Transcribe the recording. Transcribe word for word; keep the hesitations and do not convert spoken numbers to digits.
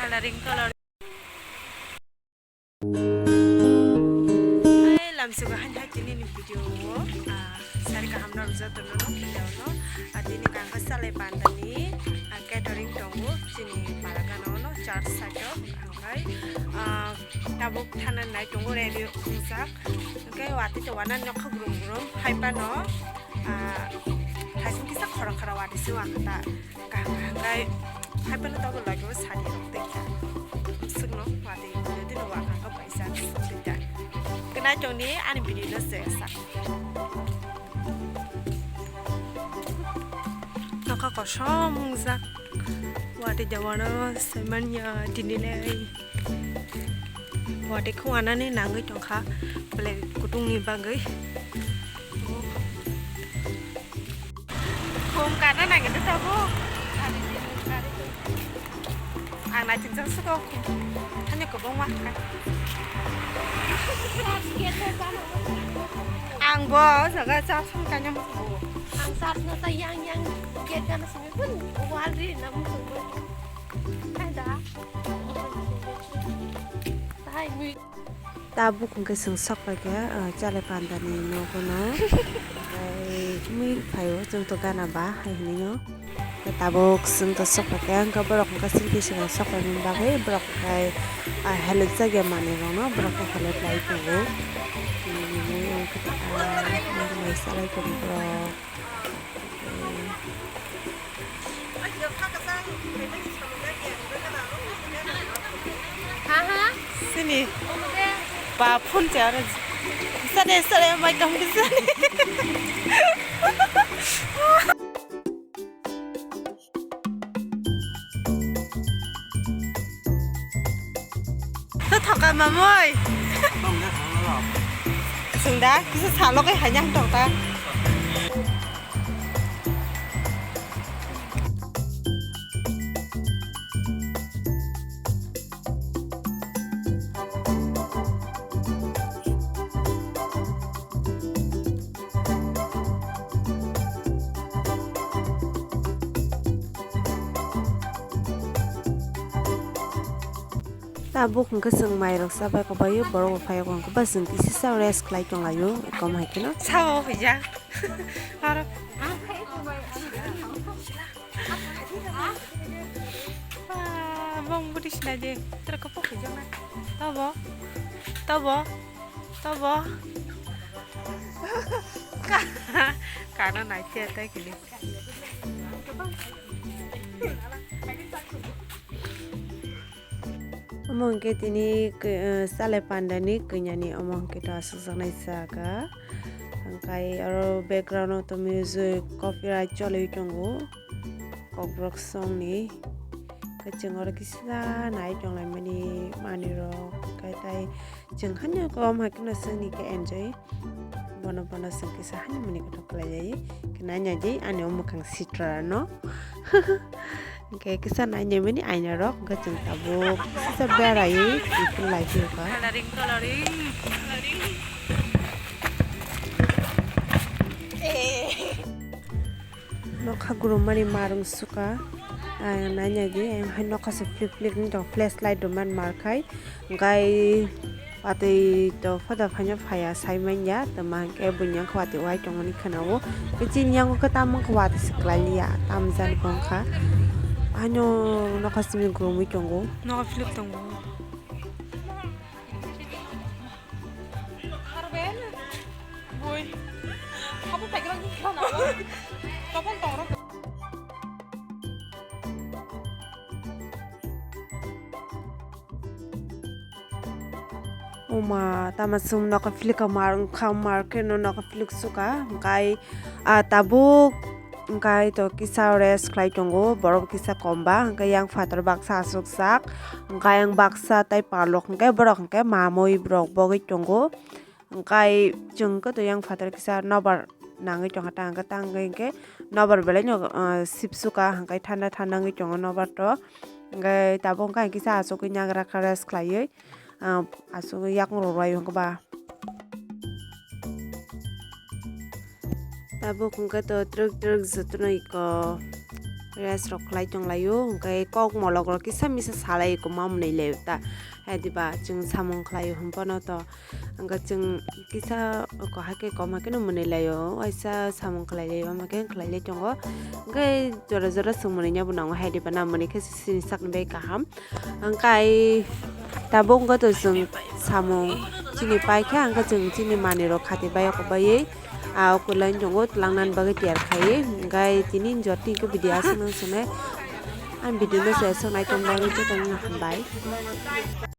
Coloring, coloring. Ai, lamsogo han hai tini ni video o, ah, sari kaham no joto no no video no, ah, tini kangka salai panda ni, ah, catering tongo, chini para gana no church side o, hwnkhe, ah, tabuk thana nai tongo radio khungjak, hwnkhe watwi to wana nokha grum grum hai pano, ah, haising kisa khoro khoro watwi se wakha ta. Kaham kaham khe hai phano tabuk lagi o sadi rok tei kha. Swkno watwi video dino wa kha khe paisa swk tei ta. Kwnai tongni ani video no se sa. Nokha kosom wngjak. Watwi jawano saiman ya tini le. Watwi khung anani nangwi tongkha belai kutung ni bagwi. Khum kana nangwi tabuk. Ang naithok jak suko khum. Thani kwbangma kha. Ang bo jaga cha song kanya muchungo. Ang charge no ta yang yang gate kana simi pun wall ri na muchungo. Hai da. Hai mui. Tabuk hwnkhe chwng sok paikha, ah, Chalai Pandani nogo no. Tei mui phaio chwng to gana ba hai hinwi no. Tabuk chwng to sok paikha, hwnkhe borok hwnkhe chwng to sok paimani bagwi borok hwnkhe, ah, help chakya manwi rokno borok khe help lai tongo. Tini mui hwnkhe, ah, mui salai tongo borok. Sini ba phone se aro sare sare mai kam sare. To thoka mamoi. Sungda kisa salo kai hanyang tokta. Tabuk hwnkhe chwng mairok chabai kobaio, borok bo phaiya hwnkhe ba chwng kisa sa rest khlai tonglaio, kom hai kheno. Sao hwija. Aro. Ah, bong budi sina je. Tere kopok hwija na. Tabo. Tabo. Tabo. Ka-, kana nai te tai kili. Omo hwnkhe tini kwi-, eh, Chalai Pandani kwinani omo hwnkhe to aswkjaknai jaga. Hwnkhe oro background o to music copyright choliwi tongo. Kokborok songni. Hwnkhe chwng oro kisa nai tonglaimani manwirok. Hwnkhe tai chwng haino kom hai kheno chwngni khe enjoy. Bono bono chwng kisa hani mani kotor khlai jai. Khe nai nai di ani o mwkhang sitra no. Hwnkhe kisa nai nai mani aina rok hwnkhe chwng tabuk kisa beraiwi tonglaiphiyo kha. Coloring, coloring, coloring. Nokha gurumani marung suka. Ang nai nai di, ang hai nokha se flik flik wng tong, flashlight rwmani mar khai. Hwnkhe watwi to father phaino phaiya, sai manya, twma hwnkhe buini wngkha watwi wai tongmani khwnao. Tei chini yango khe tamo wngkha watwi se kwlai liya, tamo jani bo wngkha. Haino nokha simi gurumwi tongo. Nokha philip tongo. Oma, tama sum nokha philika mar wngkha, mar khe no nokha philik suka, hwnkhe, ah, tabuk, hwnkhe to kisa rest khlai tongo, borok kisa kom ba, hwnkhe yang phatar baksa aswkjak, hwnkhe yang baksa tei palok, hwnkhe borok hwnkhe mamui borok bogwi tongo, hwnkhe chwng khe to yang phatar kisa nobar nangwi tongkha, tang khe, tang khe hwnkhe nobar belai no, ah, sip suka, hwnkhe thanda thanda wngwi tongo nobar to, hwnkhe tabuk hwnkhe kisa aswkwi nagra kha rest khlaiwi. Ah, aswk yakung rok rwlai hwnkhe ba. Tabuk hwnkhe to twrwk twrwk jotono iko rest rok khlai tonglaio, hwnkhe kok molok rok kisa misa salai kwma mwnwi laio ta. Hai diba chwng samung khlaio hwnphano to, hwnkhe chwng kisa kohai khe koma kheno mwnwi laio, waisa samung khlai laio, omo khe khlai lai tongo. Hwnkhe jora jora chwng mwnwi nabo nango, hai diba na mwnwi khe sini sakni bai kaham. Hwnkhe ai tabuk wngkha to chwng samung chini paikha, hwnkhe chwng chini manwi rok khati bai kok baiwi. Ah, o kwlai tongo, twlangna bagwi tiyar khai. Hwnkhe tini jotoni khe video aswk nang swnai. Ang video no se aswk nai tong bagwi jotono hambai.